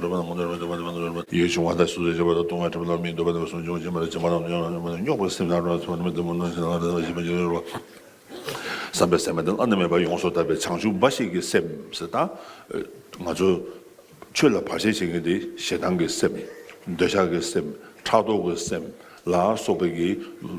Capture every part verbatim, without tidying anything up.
འདུག་པ་རེད་པ། ང་ཚོ་རེད་པ། ཡིད་བྱུང་བ་དང་སོ་སོའི་བྱེད་པ་དང་ལྟུང་བའི་གྲིབ་ལ་མི་འདུག་པ་དང་གསུམ་བྱུང་བྱེད་པ་རེད། བྱེད་པ་དང་སྙོགས་པའི་སེམས་དང་རང་ཚོ་མི་དེ་མོ་ནང་བཞིན་ལ་རེ་བ་ཞིག་མ་བྱེད་རོགས། བསམ་པའི་སེམས་དེ་བླ་ན་མེད་པ་ཡོངས་སུ་དག་པའི་བྱང་ཆུབ་འབའ་ཞིག་གི་སེམས་ཟེར། ད་ང་ཚོ་ཆོས་ལ་བར་ཆད་བྱེད་མཁན་དེ་ཞེ་སྡང་གི་སེམས། འདོད་ཆགས་ཀྱི་སེམས། ཕྲག་དོག་གི་སེམས་ལ་སོགས་པའི་གི་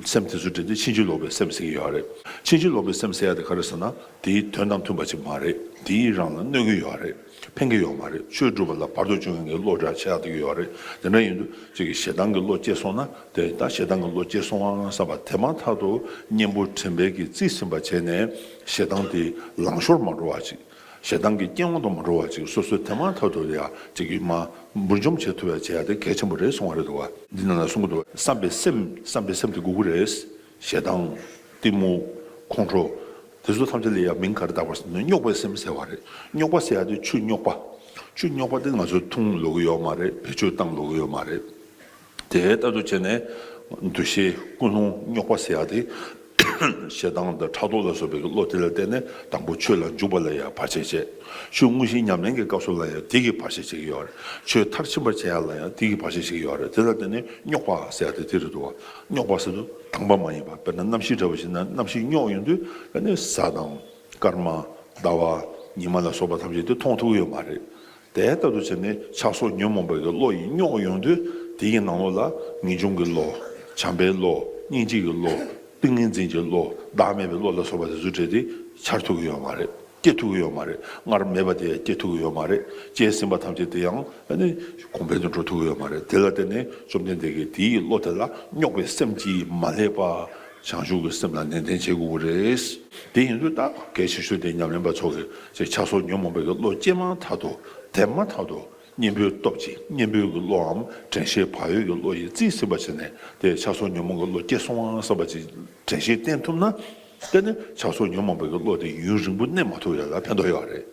སེམས་དེ་ཚོ་དྲིལ་ཏེ་ཕྱིན་ཅི་ལོག་པའི་སེམས་ཟེར་གྱི་ཡོད་རེད། ཕྱིན་ཅི་ལོག་པའི་སེམས་ཟེར་ཡ་དེ་ག་རེ་ཟེར་ན། དེའི་དོན་དང་མཐུན་པ་ཅིག་མ་རེད། དེ་ཡིས་རང་ལ་གནོད་ཀྱི་ཡོད་རེད། ཕན་གྱི་ཡོད་མ་རེད། ཆོས་སྒྲུབ་པ་ལ་བར་དུ་གཅོད་མཁན་གྱི་བློ་འདྲ་ཆགས་བསྡད་ཀྱི་ཡོད་རེད། དེ་འདྲ་ཡིན་དུས་ཅིག་གིས་ཞེ་སྡང་གི་བློ་སྐྱེས་སོང་ན། དེ་ད་ཞེ་སྡང་གི་བློ་སྐྱེས་སོང་ཨང་བསམ་པ་དེ་མ་ཐག་ཏུ་གཉེན་པོ་དྲན་པས་ཀྱིས་རྩིས་ཟིན་པ་བྱས་ནས་ཞེ་སྡང་དེ་ལང་ཤོར་མ་འགྲོ་བ་ཅིག་ཞེ་སྡང་གི་རྐྱེན་དབང་དུ་མ་འགྲོ་བ་ཅིག་སོ་སོས་དེ་མ་ཐག་ཏུ་ཡ་ཅིག་གིས་མ་འབུར་འཇོམས་བྱེད་ཐུབ་ཡ་བྱེད་ཡ་དེ་གལ་ཆེན་པོ་རེད་གསུང་བ་རེད་འདུག་བ། འདི་ནང་ལ་གསུང་གི་འདུག་བ། བསམ་པའི་སེམས། བསམ་པའི་སེམས་དེ་དགོས་ཀྱི་རེད། ཞེ་སྡང་། གཏི་མུག་ཁོང་ཁྲོ། དེ་ཚོ་ཐམས་ཅད་ལ་ཡང་མིང་ག་རེ་བཏགས་པ་ཟེར་ན་རྙོག་པའི་སེམས་ཟེར་བ་རེད། རྙོག་པ་ཟེར་ཡ་དེ་ཆུ་རྙོག་པ། ཆུ་རྙོག་པ་དེ་ང་ཚོས་འཐུང་ལོ་གི་ཡོད་མ་རེད། བེད་སྤྱོད་བཏང་ལོ་གི་ཡོད་མ་རེད། དེ་ལྟར་དུ་བྱས་ནས་འདུ་ཤེས་ཀུན་སློང་རྙོག་པ་ཟེར་ཡ་དེ་ཞེ་སྡང་དང་ཕྲག་དོག་ལ་སོགས་པའི་བློ་དེ་ལ་བརྟེན་ནས་དང་པོ་ཆོས་ལ་འཇུག་པ་ལ་ཡང་བར་ཆད་བྱེད། ཆོས་དངོས་གཞི་ཉམས་ལེན་གྱི་སྐབས་སུ་ལ་ཡང་དེ་གིས་བར་ཆད་བྱེད་ཀྱི་ཡོད་རེད། ཆོས་མཐར་ཕྱིན་པར་བྱེད་ཡ་ལ་ཡང་དེ་གིས་བར་ཆད་བྱེད་ཀྱི་ཡོད་རེད། དེ་ལ་བརྟེན་ནས་རྙོག་པ་ཟེར་ཡ་དེ་དེ་རེད་འདུག་བ། རྙོག་པ་ཟེར་དུས་དྭངས་པ་མ་ཡིན་པ། དཔེར་ན་གནམ་གཤིས་འདྲ་བོ་ཞིག་ན་གནམ་གཤིས་རྙོག་ཡོང་དུས་ཨ་ནི་གཟའ་དང་། སྐར་མ། ཟླ་བ། ཉི་མ་ལ་སོགས་པ་ཐམས་ཅད་དེ་མཐོང་ཐུབ་ཀྱི་ཡོད་མ་རེད། དེ་ལྟར་དུ་བྱས་ནས་ཆགས་སོགས་ཉོན་མོངས་པའི་གི་བློ་ཡིས་རྙོག་ཡོང་དུས་དེ་ཡི་ནང་ལོགས་ལ་ངེས་འབྱུང་གི་བློ། བྱམས་པའི་བློ། སྙིང་རྗེ་གི་བློ། ཏིང་ངེ་འཛིན་གྱི་བློ། བདག་མེད་པའི་བློ་ལ་སོགས་པ་དེ་ཚོ་བྲལ་ཏེ་འཆར་ཐུབ་ཀྱི་ཡོད་མ་རེད། སྐྱེ་ཐུབ་ཀྱི་ཡོད་མ་རེད། སྔར་མེད་པ་དེ་ཡང་སྐྱེ་ཐུབ་ཀྱི་ཡོད་མ་རེད། སྐྱེས་ཟིན་པ་ཐམས་ཅད་དེ་ཡང་ཨ་ནི་གོང་འཕེལ་དུ་འགྲོ་ཐུབ་ཀྱི་ཡོད་མ་རེད། དེ་ལ་བརྟེན་ནས་བཅོམ་ལྡན་འདས་ཀྱིས་དེ་ཡི་བློ་དེ་ལ་རྙོག་པའི་སེམས་ཀྱིས་མ་བསླད་པ། བྱང་ཆུབ་ཀྱི་སེམས་ལ་ནན་ཏན་བྱེད་དགོས་ཀྱི་རེད། དེ་ཡིན་དུས་ད་གལ་ཆེ་ཤོས་དེ་ཉམས་ལེན་པ་ཚོ་གིས་ཅིག་ཆགས་སོགས་ཉོན་མོངས་པའི་གི་བློ་སྐྱེས་མ་ཐག་ཏུ། དེ་མ་ཐག་ཏུ་གཉེན་པོའི་སྟོབས་ཀྱིས་གཉེན་པོའི་གི་བློའམ་དྲན་ཤེས་བག་ཡོད་ཀྱི་བློ་ཡིས་རྩིས་ཟིན་པ་བྱས་ནས་དེ་ཆགས་སོགས་ཉོན་མོངས་ཀྱི་བློ་སྐྱེས་སོང་བ་བསམ་པ་ཅིག་དྲན་ཤེས་བསྟེན་ཐུབ་ན། དེ་ནི་ཆགས་སོགས་ཉོན་མོངས་པའི་གི་བློ་དེ་ཡུན་རིང་པོ་གནས་མ་ཐུབ་ཡ་ལ་ཕན་ཐོགས་ཡོད་རེད།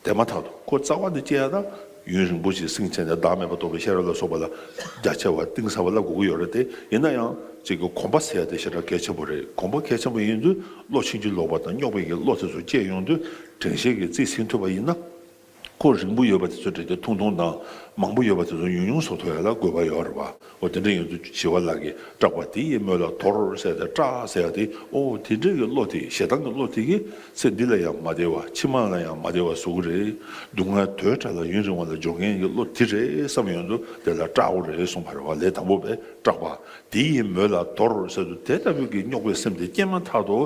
དེ་མ་ཐག་ཏུ་ཁོ་རྩ་བ་ནས་སྐྱེ་ཡ་ད་ ཡུན་རིང་པོ་ཞིག་བསྲིངས་བྱས་ནས་བདག་མེད་པར་རྟོགས་པའི་ཤེས་རབ་ལ་སོགས་པ་ལ་རྒྱ་ཆེ་བ་གཏིང་ཟབ་པ་བསླབ་དགོས་ཀྱི་ཡོད་རེད་དེ། ཡིན་ན་ཡང་ཅིག་གི་གོམས་པ་ཟེར་ཡ་དེ་ཞེ་དྲག་གལ་ཆེན་པོ་རེད། གོམས་པ་གལ་ཆེན་པོ་ཡིན་དུས་བློ་ཕྱིན་ཅི་ལོག་པ་དང་རྙོག་པའི་གི་བློ་དེ་ཚོ་སྐྱེས་ཡོང་དུས་དྲན་ཤེས་ཀྱིས་རྩིས་ཟིན་ཐུབ་པ་ཡིན་ན། ཁོ་རིང་པོ་ཡོད་པ་དེ་ཚོ་བྲིས་ཏེ་ཐུང་ཐུང་དང་མང་པོ་ཡོད་པ་དེ་ཚོ་ཉུང་ཉུང་བཟོ་ཐུབ་ཡ་ལ་དགོས་པ་ཡོད་རེད་བ། འོ་དེ་འདྲ་ཡིན་དུས་ཞི་བ་ལྷ་གིས་སྐྲག་པ་དེ་ཡི་མོད་ལ་དོར་ཟེར་ཏེ་སྐྲག་ཟེར་ཡ་དེ། འོ་དེ་འདྲ་གི་བློ་དེ་ཞེ་སྡང་གི་བློ་དེ་གིས་ཚེ་འདི་ལ་ཡང་མ་བདེ་བ་ཕྱི་མ་ལ་ཡང་མ་བདེ་བ་བཟོ་གི་རེད། སྡུག་བསྔལ་དོས་འདྲ་ལ་ཡུན་རིང་བ་ལ་འཇོག་མཁན་གྱི་བློ་དེ་རེད་བསམ་ཡོང་དུས་དེ་ལ་སྐྲག་དགོས་རེད་གསུངས་པ་རེད་བ། ལས་དང་པོ་པས་སྐྲག་པ་དེ་ཡི་མོད་ལ་དོར་ཟེར་དུས་དེ་ལྟ་བུའི་གི་རྙོག་པའི་སེམས་དེ་སྐྱེས་མ་ཐག་ཏུ་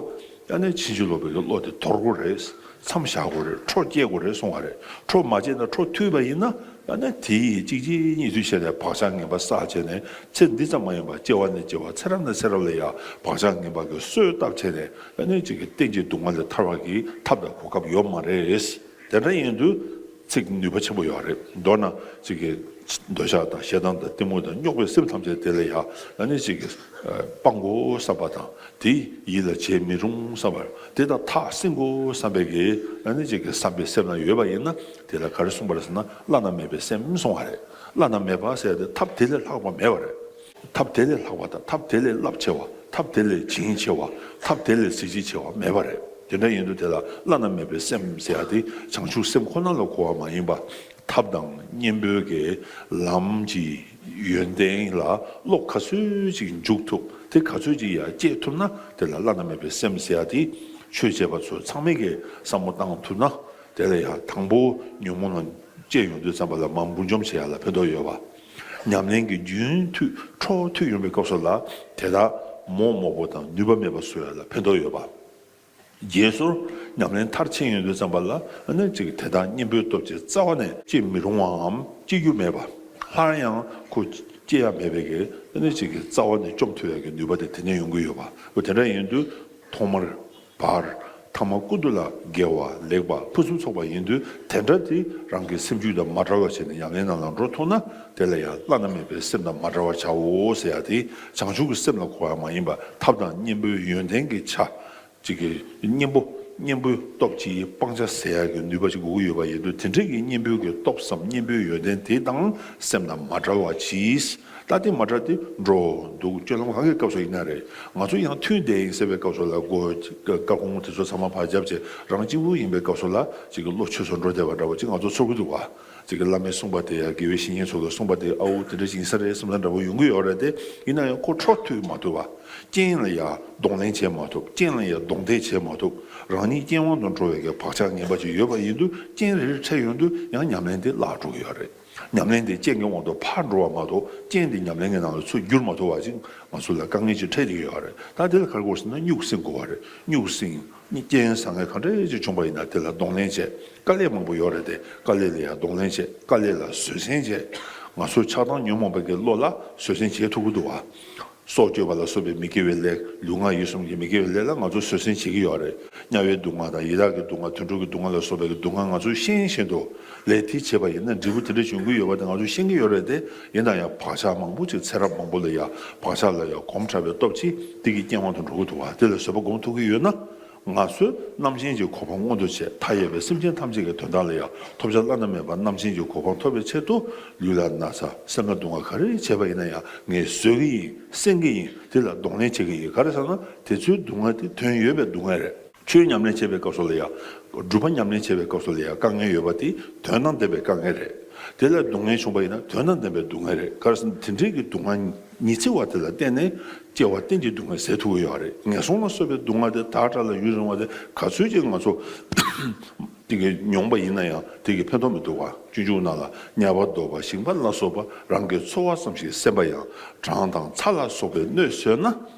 ཨ་ནི་ཕྱིན་ཅི་ལོག་པའི་གི་བློ་དེ་དོར་དགོས་རེད། མཚམས་བཞག་དགོས་རེད། འཕྲོ་བཅད་དགོས་རེད་གསུང་བ་རེད། འཕྲོ་མ་བཅད་ན་འཕྲོ་མཐུད་པ་ཡིན་ན་ཨ་ནི་དེ་ཡིས་གཅིག་རྗེས་གཉིས་མཐུད་བྱས་ནས་བག་ཆགས་ངན་པ་བསགས་བྱས་ནས་ཚེ་འདི་ཙམ་མ་ཡིན་པར་སྐྱེ་བ་ནས་སྐྱེ་བ་ཚེ་རབས་ནས་ཚེ་རབས་ལ་ཡང་བག་ཆགས་ངན་པ་གི་གསོས་བཏབ་བྱས་ནས་ཨ་ནི་གཅིག་གི་གཏན་གྱི་སྡུག་བསྔལ་ལས་ཐར་བ་གི་ཐབས་དང་གོ་སྐབས་ཡོད་མ་རེད། དེ་འདྲ་ཡིན་དུས་ཚིག་ནུས་པ་ཆེན་པོ་ཡོད་རེད། མདོར་ན་གཅིག་གི་འདོད་ཆགས་དང་ཞེ་སྡང་དང་གཏི་མུག་དང་རྙོག་པའི་སེམས་ཐམས་ཅད་དེ་ལ་ཡང་ཨ་ནི་གཅིག་གི་སྤང་དགོས་བསམ་པ་དང་། དེ་ཡིད་ལ་བྱེད་མི་རུང་བསམ་པ། དེ་དང་ཐག་བསྲིང་དགོས་བསམ་པའི་གི་ཨ་ནི་གཅིག་གི་བསམ་པའི་སེམས་ལ་ཡོད་པ་ཡིན་ན་དེ་ལ་ག་རེ་གསུངས་པ་རེད་ཟེར་ན་བླ་ན་མེད་པའི་སེམས་གསུང་བ་རེད། བླ་ན་མེད་པ་ཟེར་ཏེ་ཐབས་དེ་ལས་ལྷག་པ་མེད་པ་རེད། ཐབས་དེ་ལས་ལྷག་པ་དང་ཐབས་དེ་ལས་རླབས་ཆེ་བ། ཐབས་དེ་ལས་བྱིན་ཆེ་བ། ཐབས་དེ་ལས་གཟི་བརྗིད་ཆེ་བ་མེད་པ་རེད། དེ་འདྲ་ཡིན་དུས་དེ་ལ་བླ་ན་མེད་པའི་སེམས་ཟེར་ཡ་དེ་བྱང་ཆུབ་སེམས་ཁོ་ན་ལ་གོ་བ་མ་ཡིན་པ། ཐབས་དང་གཉེན་པོའི་གི་ལམ་གྱི་ཡོན་ཏན་ལ་བློ་ག་ཚོད་ཅིག་འཇུག་ཐུབ། དེ་ག་ཚོད་ཅིག་ཡར་བསྐྱེད་ཐུབ་ན་དེ་ལ་བླ་ན་མེད་པའི་སེམས་ཟེར་ཡ་དེ། ཆོས་བྱེད་པ་ཚོ་ཚང་མས་གི་བསམ་བློ་བཏང་ཐུབ་ན་དེ་ལ་ཡང་དང་པོ་ཉོན་མོངས་ལ་སྐྱེས་ཡོང་དུས་ཙམ་པ་ལ་མར་འབུར་འཇོམས་བྱེད་ཡ་ལ་ཕན་ཐོགས་ཡོད་པ། ཉམས་ལེན་གྱི་རྒྱུན་མཐུད་འཕྲོ་མཐུད་ཡོང་པའི་སྐབས་སུ་ལ་དེ་དག་མོག་མོག་པོ་དང་ནུས་པ་མེད་པ་བཟོ་ཡ་ལ་ཕན་ཐོགས་ཡོད་པ། རྗེས་སོར་ཉམས་ལེན་མཐར་ཕྱིན་ཡོང་དུས་ཙམ་པ་ལ་ཨ་ནི་གཅིག་དེ་དག་གཉེན་པོའི་སྟོབས་ཀྱིས་རྩ་བ་ནས་སྐྱེ་མི་རུང་བའམ་སྐྱེ་རྒྱུ་མེད་པ། སླར་ཡང་ཁོ་སྐྱེ་ཡ་མེད་པའི་གི་ཨ་ནི་གཅིག་གི་རྩ་བ་ནས་བཅོམ་ཐུབ་ཡ་གི་ནུས་པ་དེ་དེ་ནས་ཡོང་གི་ཡོད་པ། འོ་དེ་འདྲ་ཡིན་དུས་ཐོག་མར་བར། ཐ་མ་ཀུན་ཏུ་ལ་དགེ་བ་ལེགས་པ་ཕུན་སུམ་ཚོགས་པ་ཡིན་དུས་དེ་འདྲ་དེ་རང་གི་སེམས་རྒྱུད་དང་མ་བྲལ་བར་བྱས་ནས་ཉམས་ལེན་ནང་ལ་འགྲོ་ཐུབ་ན་དེ་ལ་ཡང་བླ་ན་མེད་པའི་སེམས་དང་མ་བྲལ་བར་བྱའོ་ཟེར་ཡ་དེ་བྱང་ཆུབ་ཀྱི་སེམས་ལ་གོ་བ་མ་ཡིན་པ་ཐབས་དང་གཉེན་པོའི་ཡོན་ཏན་གྱི་ཆ་གཅིག་གི་གཉེན་པོ་གཉེན་པོའི་སྟོབས་ཀྱིས་སྤང་བྱ་ཟེར་ཡ་གི་ནུས་པ་ཅིག་དགོས་ཀྱི་ཡོད་པ་ཡིན་དུས་དེ་འདྲའི་གི་གཉེན་པོའི་གི་སྟོབས་སམ་གཉེན་པོའི་ཡོན་ཏན་དེ་དང་སེམས་དང་མ་བྲལ་བ་གྱིས། ད་དེ་མ་བྲལ་ཏེ་འགྲོ་འདུག་སྤྱོད་ལམ་གང་གི་སྐབས་སུ་ཡིན་ན་རེད། ང་ཚོ་ཡང་ཐུན་དེ་ཡིན་ཟེར་བའི་སྐབས་སུ་ལ་སྒོ་སྐར་ཁུང་དེ་ཚོ་ཚང་མ་ཕར་བརྒྱབ་བྱས་རང་གཅིག་པུ་ཡིན་པའི་སྐབས་སུ་ལ་ཅིག་གི་བློ་ཆོས་སུ་འགྲོ་བསྡད་པ་འདྲ་བོ་ཅིག་ང་ཚོ་ཚོར་གི་འདུག་བ། ཅིག་གི་བླ་མས་གསུངས་པ་དེ་ཡང་དགེ་བའི་བཤེས་གཉེན་ཚོ་གིས་གསུངས་པ་དེ་ཨའུ་དེ་འདྲ་ཅིག་ཡིན་ས་རེད་བསམ་ས་འདྲ་བོ་ཡོང་གི་ཡོད་རེད་དེ། ཡིན་ན་ཡང་ཁོ་འཕྲོ་མཐུད་མ་ཐུབ་བ། རྐྱེན་ལ་ཡང་གདོང་ལེན་བྱེད་མ་ཐུབ། རྐྱེན་ལ་ཡང་གདོང་གཏད་བྱེད་མ་ཐུབ། རང་ཉིད་རྐྱེན་དབང་དུ་འགྲོ་བའི་གི་བག་ཆགས་ངན་པ་ཅིག་ཡོད་པ་ཡིན་དུས་རྐྱེན་རེ་རེ་འཕྲད་ཡོང་དུས་ཡང་ཉམས་ལེན་དེ་བརླག་འགྲོ་གི་ཡོད་རེད། ཉམས་ལེན་དེ་རྐྱེན་གྱི་དབང་དུ་ཕར་འགྲོ་བ་མ་གཏོགས་རྐྱེན་དེ་ཉམས་ལེན་གྱི་ནང་ལ་ཚུར་བསྒྱུར་མ་ཐུབ་པ་ཅིག་ང་ཚོ་ལ་དཀའ་ངལ་ཅིག་འཕྲད་བསྡད་ཀྱི་ཡོད་རེད། ད་དེ་ལ་ག་རེ་དགོས་ཟེར་ན་གཉུག་སེམས་དགོས་པ་རེད། གཉུག་སེམས། རྐྱེན་བཟང་ངན་གང་འདྲ་ཅིག་བྱུང་པ་ཡིན་ན་དེ་ལ་གདོང་ལེན་བྱེད། དཀའ་ལས་མང་པོ་ཡོད་རེད་དེ་དཀའ་ལས་ལ་ཡང་གདོང་ལེན་བྱེད། དཀའ་ལས་ལ་བཟོད་བསྲན་བྱེད། ང་ཚོ་ཆགས་སྡང་ཉོན་མོངས་པའི་གི་བློ་ལ་བཟོད་བསྲན་བྱེད་ཐུབ་ཀྱི་འདུག་བ། སྲོག་གཅོད་པ་ལ་སོགས་པའི་མི་དགེ་བའི་ལས། ལུས་ངག་ཡིད་གསུམ་གྱི་མི་དགེ་བའི་ལས་ལ་ང་ཚོ་བཟོད་བསྲན་བྱེད་ཀྱི་ཡོད་རེད། དམྱལ་བའི་སྡུག་བསྔལ་དང་ཡི་དྭགས་ཀྱི་སྡུག་བསྔལ་དུད་འགྲོ་གི་སྡུག་བསྔལ་ལ་སོགས་པའི་སྡུག་བསྔལ་ང་ཚོས་ཤེས་བཞིན་དུ་ལས་དེ་བྱས་པ་ཡིན་ན་འབྲས་བུ་དེ་འདྲ་འབྱུང་གི་ཡོད་པ་དེ་ང་ཚོས་ཤེས་ཀྱི་ཡོད་རེད་དེ། ཡིན་ན་ཡང་བག་ཆགས་མང་པོ་ཅིག་ཚེ་རབས་མང་པོ་ལ་ཡང་བག་ཆགས་ལ་ཡང་གོམས་དྲགས་པའི་སྟོབས་ཀྱིས་དེ་གི་རྐྱེན་དབང་དུ་འགྲོ་གི་འདུག་བ། དེ་ལ་བཟོད་པ་སྒོམ་ཐུབ་ཀྱི་ཡོད་ན། ང་ཚོས་རྣམ་མཁྱེན་གྱི་གོ་འཕང་མངོན་དུ་བྱས་མཐའ་ཡས་པའི་སེམས་ཅན་ཐམས་ཅད་ཀྱི་དོན་དག་ལ་ཡང་ཐོབ་བྱ་བླ་ན་མེད་པ་རྣམ་མཁྱེན་གྱི་གོ་འཕང་ཐོབ་པའི་ཆེད་དུ་ལུས་ལ་ན་ཚ་སེམས་ལ་སྡུག་བསྔལ་ག་རེ་བྱས་པ་ཡིན་ན་ཡང་ངས་བཟོད་ཀྱི་ཡིན། སེམས་ཀྱི་ཡིན། དེ་ལ་གདོང་ལེན་བྱེད་ཀྱི་ཡིན། ག་རེ་ཟེར་ན་དེ་ཚོའི་སྡུག་བསྔལ་དེ་དོན་ཡོད་པའི་སྡུག་བསྔལ་རེད། ཆོས་ཉམས་ལེན་བྱེད་པའི་སྐབས་སུ་ལ་ཡང་། སྒྲུབ་པ་ཉམས་ལེན་བྱེད་པའི་སྐབས་སུ་ལ་ཡང་དཀའ་ངལ་ཡོད་པ་དེ་དོན་དང་ལྡན་པའི་དཀའ་ངལ་རེད། དེ་ལ་སྡུག་བསྔལ་བྱུང་པ་ཡིན་ན་དོན་དང་ལྡན་པའི་སྡུག་བསྔལ་རེད། ག་རེ་ཟེར་ན་དེ་འདྲའི་གི་སྡུག་བསྔལ་ཉི་ཚེ་བ་དེ་ལ་བརྟེན་ནས་སྐྱེ་བ་གཏན་གྱི་སྡུག་བསྔལ་ཟད་ཐུབ་ཀྱི་ཡོད་རེད། ངན་སོང་ལ་སོགས་པའི་སྡུག་བསྔལ་དེ་ད་ལྟ་ལ་ཡུན་རིང་བ་དེ་ག་ཚོད་ཅིག་ང་ཚོ་དེ་གི་མྱོང་པ་ཡིན་ན་ཡང་དེ་གི་ཕན་ཐོགས་མི་འདུག་བ། སྤྱོད་འཇུག་ནང་ལ་དམྱལ་བ་བཟློག་པ་ཞིང་པ་ལ་སོགས་པ་རང་གི་འཚོ་བ་ཙམ་ཞིག་སེམས་པ་ཡང་གྲང་དང་ཚ་ལ་སོགས་པའི་གནོད་བཟོད་ན།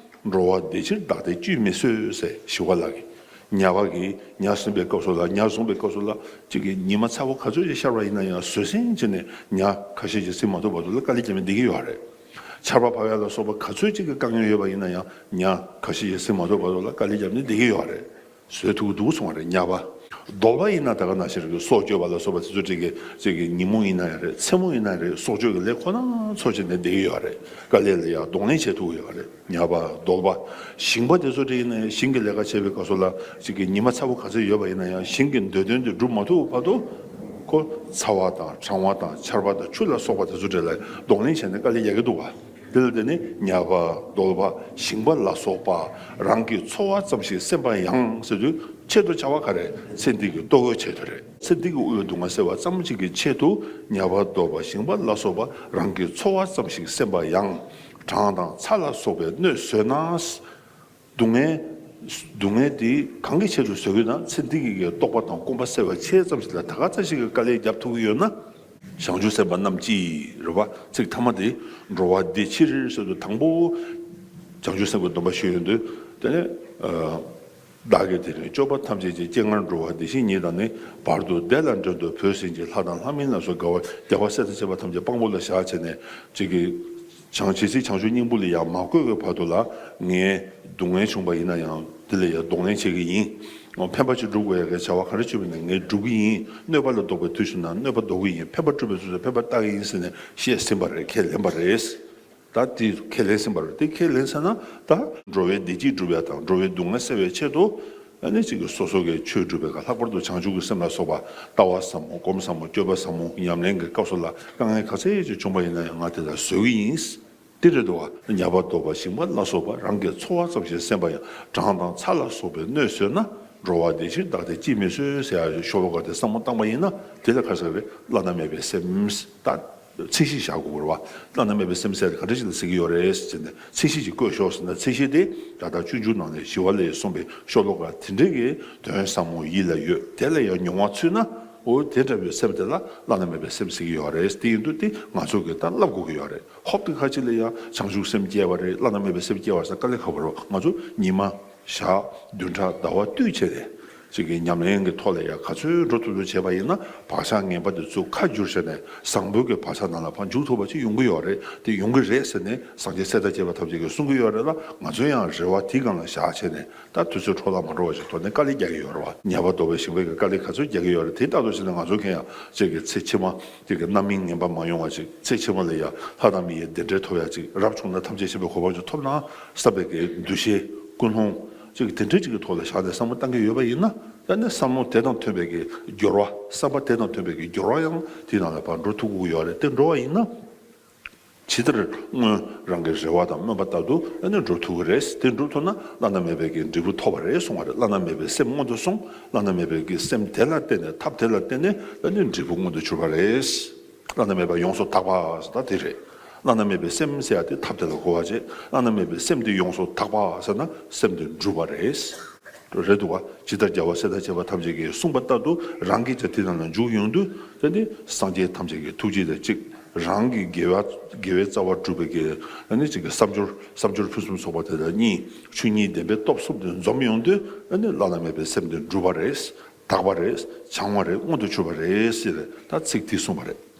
འགྲོ་བ་བདེ་ཕྱིར་བདག་བདེ་བཅོས་མི་བཟོད་ཟེར་ཞི་བ་ལྷ་གིས། ཉ་བ་གིས་ཉ་ཟིན་པའི་སྐབས་སུ་ལ་ཉ་བཟུང་པའི་སྐབས་སུ་ལ་གཅིག་གིས་ཉི་མ་ཚ་བོ་ག་ཚོད་ཅིག་ཤར་བ་ཡིན་ན་ཡང་བཟོད་བསྲན་བྱས་ནས་ཉ་ཁ་ཤས་ཅིག་ཟིན་མ་ཐུབ་བར་དུ་ལ་དཀའ་ལས་བརྒྱབ་ནས་བསྡད་ཀྱི་ཡོད་རེད། ཆར་པ་བབས་ཡ་ལ་སོགས་པ་ག་ཚོད་ཅིག་གི་དཀའ་ངལ་ཡོད་པ་ཡིན་ན་ཡང་ཉ་ཁ་ཤས་ཅིག་ཟིན་མ་ཐུབ་བར་དུ་ལ་དཀའ་ལས་བརྒྱབ་ནས་བསྡད་ཀྱི་ཡོད་རེད། བཟོད་ཐུབ་ཀྱི་འདུག་གསུང་བ་རེད་ཉ་པ། གདོལ་པ་ཡིན་ན་ད་ག་ནང་བཞིན་རེད། སྲོག་གཅོད་པ་ལ་སོགས་པ་དེ་ཚོ་ཅིག་གི་ཅིག་གི་ཉིན་མོ་ཡིན་ན་ཡང་རེད། མཚན་མོ་ཡིན་ན་ཡང་རེད། སྲོག་གཅོད་ཀྱི་ལས་ཁོ་ན་ཚོ་བྱས་ནས་བསྡད་ཀྱི་ཡོད་རེད། དཀའ་ལས་ལ་ཡང་གདོང་ལེན་བྱེད་ཐུབ་ཀྱི་ཡོད་རེད། ཉ་པ་གདོལ་པ། ཞིང་པ་དེ་ཚོ་དེ་ཡིན་ན་ཡང་ཞིང་གི་ལས་ཀ་བྱེད་པའི་སྐབས་སུ་ལ་ཅིག་གི་ཉི་མ་ཚ་བོ་ག་ཚོད་ཡོད་པ་ཡིན་ན་ཡང་ཞིང་གི་འདོད་དོན་དེ་འགྲུབ་མ་ཐུབ་བར་དུ་ ཁོ་ཚ་བ་དང་གྲང་བ་དང་ཆར་པ་དང་ཆུ་ལ་སོགས་པ་དེ་ཚོ་འདྲ་ལ་གདོང་ལེན་བྱས་ནས་དཀའ་ལས་རྒྱག་གི་འདུག་བ། དེ་ལ་བརྟེན་ནས་ཉ་པ་གདོལ་པ་ཞིང་པ་ལ་སོགས་པ་རང་གི་འཚོ་བ་ཙམ་ཞིག་སེམས་པ་ཡང་ཟེར་དུས་ཆེད་དུ་བྱ་བ་ག་རེ། ཚེ་འདི་གི་ལྟོ་གོས་ཆེད་དུ་རེད། ཚེ་འདི་གི་དབུལ་བའི་སྡུག་བསྔལ་སེལ་བ་ཙམ་ཞིག་གི་ཆེད་དུ་ཉ་པ་གདོལ་པ་ཞིང་པ་ལ་སོགས་པ་རང་གི་འཚོ་བ་ཙམ་ཞིག་སེམས་པ་ཡང་། གྲང་དང་ཚ་ལ་སོགས་པའི་གནོད་བཟོད་ན། སྡུག་བསྔལ། སྡུག་བསྔལ་དེ་གང་གི་ཆེད་དུ་བཟོ་གི་ན། ཚེ་འདི་གི་རྟོགས་པ་དང་སྐོམ་པ་སེལ་བའི་ཆེད་ཙམ་ཞིག་ལ་ད་ག་ཙམ་ཞིག་གི་དཀའ་ལས་རྒྱབ་ཐུབ་ཀྱི་ཡོད་ན། བྱང་ཆུབ་སེམས་དཔའ་རྣམས་ཀྱིས་རེད་བ། ཚིག་ཐ་མ་དེ་འགྲོ་བ་བདེ་ཕྱིར་ཟེར་དུས་དང་པོ་བྱང་ཆུབ་སེམས་ཀྱི་སྡོམ་པ་ཞུས་ཡོང་དུས། དེ་ནས་བདག་གིས་དེ་རིང་སྐྱོབ་པ་ཐམས་ཅད་ཀྱི། སྤྱན་སྔར་འགྲོ་བ་བདེ་ཞིང་ཉིད་དང་ནི། བར་དུ་བདེ་ལ་འགྲོ་འདོད་བོས་ཟིན་གྱིས། ལྷ་དང་ལྷ་མིན་ལ་སོགས་དགའ་བ། རྒྱལ་བ་སྲས་དང་བཅས་པ་ཐམས་ཅད་དཔང་པོ་ལ་བཞག་བྱས་ནས་ཅིག་གི་བྱང་ཇི་སྲིད་བྱང་ཆུབ་སྙིང་པོ་ལ་ཡང་མ་བཀོད་པའི་བར་དུ་ལ་ངས་སྡུག་བསྔལ་བྱུང་བ་ཡིན་ན་ཡང་དེ་ལ་ཡང་གདོང་ལེན་བྱེད་ཀྱི་ཡིན། ཕན་པ་ཅིག་སྒྲུབ་དགོས་ཡ་གི་བྱ་བ་ག་རེ་བྱུང་བ་ཡིན་ན་ངས་སྒྲུབ་ཀྱི་ཡིན། གནོད་པ་ལ་ཟློག་པའི་དུས་སུ་ན་གནོད་པ་ཟློག་གི་ཡིན། ཕན་པ་སྒྲུབ་པའི་དུས་སུ་ཕན་པ་བཏགས་ཀྱི་ཡིན་ཟེར་ནས་བཤད་ཟིན་པ་རེད། ཁས་ལེན་པ་རེད། ད་དེ་ཁས་ལེན་ཟིན་པ་རེད། དེ་ཁས་ལེན་ཟིན་ན་ད་འགྲོ་བའི་བདེ་སྐྱིད་སྒྲུབ་ཡ་དང་འགྲོ་བའི་སྡུག་བསྔལ་སེལ་བའི་ཆེད་དུ། ཨ་ནི་གཅིག་གི་སོ་སོ་གི་ཆོས་སྒྲུབ་པའི་སྐབས་ལྷག་པར་དུ་བྱང་ཆུབ་ཀྱི་སེམས་ལ་སོགས་པ་ལྟ་བ་ཟབ་མོ་སྒོམ་ཟབ་མོ་སྤྱོད་པ་ཟབ་མོ་ཉམས་ལེན་གྱི་སྐབས་སུ་ལ་དཀའ་ངལ་ག་ཚད་ཅིག་བྱུང་བ་ཡིན་ན་ཡང་ང་དེ་ལ་བཟོད་ཀྱི་ཡིན། དེ་རེད་འདུག་བ། ཉ་པ་གདོལ་པ་ཞིང་པ་ལ་སོགས་པ་རང་གི་འཚོ་བ་ཙམ་ཞིག་སེམས་པ་ཡང་། གྲང་དང་ཚ་ལ་སོགས་པའི་གནོད་བཟོད་ན། འགྲོ་བ་བདེ་ཕྱིར་བདག་དེ་ཅིས་མི་བཟོད་ཟེར་ཡ་ཤོ་ལོ་ཀ་དེ་བསམ་བློ་བཏང་པ་ཡིན་ན་དེ་ལ་ག་རེ་ཟེར་རེད། བླ་ན་མེད་པའི་སེམས་ད། ཚད་གཞི་བཞག་དགོས་རེད་བ། བླ་ན་མེད་པའི་སེམས་ཟེར་ག་འདྲ་ཞིག་ལ་ཟེར་གྱི་ཡོད་རེད་ཟེར་ནས་ཚད་གཞི་ཅིག་བཀོད་ཤོག་ཟེར་ན། ཚད་གཞི་དེ་ད་ལྟ་སྤྱོད་འཇུག་ནང་ནས་ཞི་བ་ལྷས་གསུངས་པའི་ཤོ་ལོ་ཀ་དེ་འདྲའི་གི་དོན་ཟབ་མོ་ཡིད་ལ་ཡོད། དེ་ལ་ཡང་མྱོང་བ་ཚུད་ན། འོ་དེ་འདྲ་བའི་སེམས་དེ་ལ་བླ་ན་མེད་པའི་སེམས་ཟེར་གྱི་ཡོད་རེད། དེ་ཡིན་དུས་དེ་ང་ཚོ་གིས་ད་བསླབ་དགོས་ཀྱི་ཡོད་རེད། ཧོབ་ཏེ་ཁ་ཅིག་ལ་ཡང་བྱང་ཆུབ་སེམས་སྐྱེ་བ་རེད། བླ་ན་མེད་པའི་སེམས་སྐྱེ་བ་ཟེར་དཀའ་ལས་ཁག་པོ་རེད། ང་ཚོ་ཉི་མ། ཞག་བདུན་ཕྲག་ཟླ་བ་བསྟུད་བྱས་ཏེ། གཅིག་གི་ཉམས་ལེན་གྱི་ཐོག་ལ་ཡང་ག་ཚོད་འགྲོ་ཐུབ་ཐུབ་བྱས་པ་ཡིན་ན། བག་ཆགས་ངན་པ་དེ་ཚུར་ཁ་བསྒྱུར་བྱས་ནས་བཟང་པོའི་གི་བག་ཆགས་ནང་ལ་ཕར་འཇུག་ཐུབ་པ་ཅིག་ཡོང་གི་ཡོད་རེད། དེ་ཡོང་གི་རེད་ཟེར་ནས་སངས་རྒྱས་སྲས་དང་བཅས་པ་ཐམས་ཅད་ཀྱིས་གསུང་གི་ཡོད་རེད་ལ། ང་ཚོ་ཡང་རེ་བ་དེའི་སྒང་ལ་བཞག་བྱས་ནས་ད་དུས་ཚོད་འཕྲོ་བརླག་མ་འགྲོ་བ་ཞིག་ཐོག་ནས་དཀའ་ལས་རྒྱག་གི་ཡོད་རེད་བ། ཉ་པ་གདོལ་པའི་ཞིང་པའི་གི་དཀའ་ལས་ག་ཚོད་རྒྱག་གི་ཡོད་རེད། དེ་ལྟ་རྟོག་བྱས་ནས་ང་ཚོ་གན་ཡང་གཅིག་གི་ཚེ་ཕྱི་མ་གཅིག་གི་རྣམ་སྨིན་ངན་པ་མ་ཡོང་བ་ཅིག་ཚེ་ཕྱི་མ་ལ་ཡང་ལྷ་དང་མི་ཡི་བདེ་འབྲས་ཐོབ་ཡ་ཅིག་རབ་བྱུང་ན་ཐམས་ཅད་མཁྱེན་པའི་གོ་འཕང་ཅིག་ཐོབ་ན་བསམ་པའི་གི་འདུ་ཤེས་ཀུན་སློང་ཅིག་དེ་འདྲ་ཅིག་གི་ཐོག་ལ་བཞག་ནས་བསམ་བློ་བཏང་གི་ཡོད་པ་ཡིན་ན། ད་ནི་བསམ་བློ་དེ་དང་མཐུན་པའི་གི་སྦྱོར་བ། བསམ་པ་དེ་དང་མཐུན་པའི་གི་སྦྱོར་བ་ཡང་དེའི་ནང་ལ་ཕར་འགྲོ་ཐུབ་ཀྱི་ཡོད་རེད། དེ་འགྲོ་བ་ཡིན་ན། ཇི་ལྟར་སྔོན་རང་གི་རེ་བ་དང་སྨོན་པ་ལྟར་དུ་ཨ་ནི་འགྲུབ་ཐུབ་ཀྱི་རེད། དེ་འགྲུབ་ཐུབ་ན་བླ་ན་མེད་པའི་གི་འབྲས་བུ་ཐོབ་པ་རེད་གསུང་བ་རེད། བླ་ན་མེད་པའི་སེམས་མངོན་དུ་སོང་། བླ་ན་མེད་པའི་གི་སེམས་དེ་ལ་བརྟེན་ནས་ཐབས་དེ་ལ་བརྟེན་ནས་ཨ་ནི་འབྲས་བུ་མངོན་དུ་གྱུར་པ་རེད། བླ་ན་མེད་པ་ཡོངས་སུ་དག་པ་ཟེར་ད་དེ་རེད། བླ་ན་མེད་པའི་སེམས་ཟེར་ཡ་དེ་ཐབས་དེ་ལ་གོ་བ་བྱེད། བླ་ན་མེད་པའི་སེམས་དེ་ཡོངས་སུ་དག་པ་ཟེར་ན་སེམས་དེ་འགྲུབ་པ་རེད། རེད་འདུག་བ། ཇི་ལྟར་རྒྱལ་བ་སྲས་དང་བཅས་པ་ཐམས་ཅད་ཀྱིས་གསུངས་པ་ལྟར་དུ་རང་གིས་ཀྱང་དེ་རྣམས་ལ་འཇུག་ཡོང་དུས། དེ་ནི་སངས་རྒྱས་ཐམས་ཅད་ཀྱི་ཐུགས་རྗེ་དང་གཅིག་རང་གི་དགེ་བ་དགེ་བའི་རྩ་བ་སྒྲུབ་པའི་གི་ཨ་ནི་གཅིག་གི་བསམ་སྦྱོར་བསམ་སྦྱོར་ཕུན་སུམ་ཚོགས་པ་དེ་དང་གཉིས། ཆོས་ཉིད་བདེན་པའི་སྟོབས་གསུམ་དེ་འཛོམས་ཡོང་དུས་ཨ་ནི་བླ་ན་མེད་པའི་སེམས་དེ་འགྲུབ་པ་རེད། དག་པ་རེད། བྱང་བ་རེད། མངོན་དུ་གྱུར་པ་རེད་ཟེར་ད་ཚིག་དེ་གསུངས་པ་རེད།